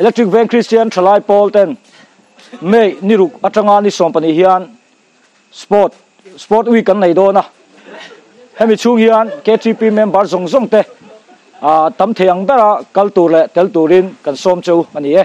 Electric Veng Kristian Thalai Pawl ten May ni ruk atanga ni 12 hian Sport Sport Week kan nei dawn a, hemi chhung hian KTP member zawng zawng te tam thei ang bera kal tur leh tel turin kan sawm cheu a ni e.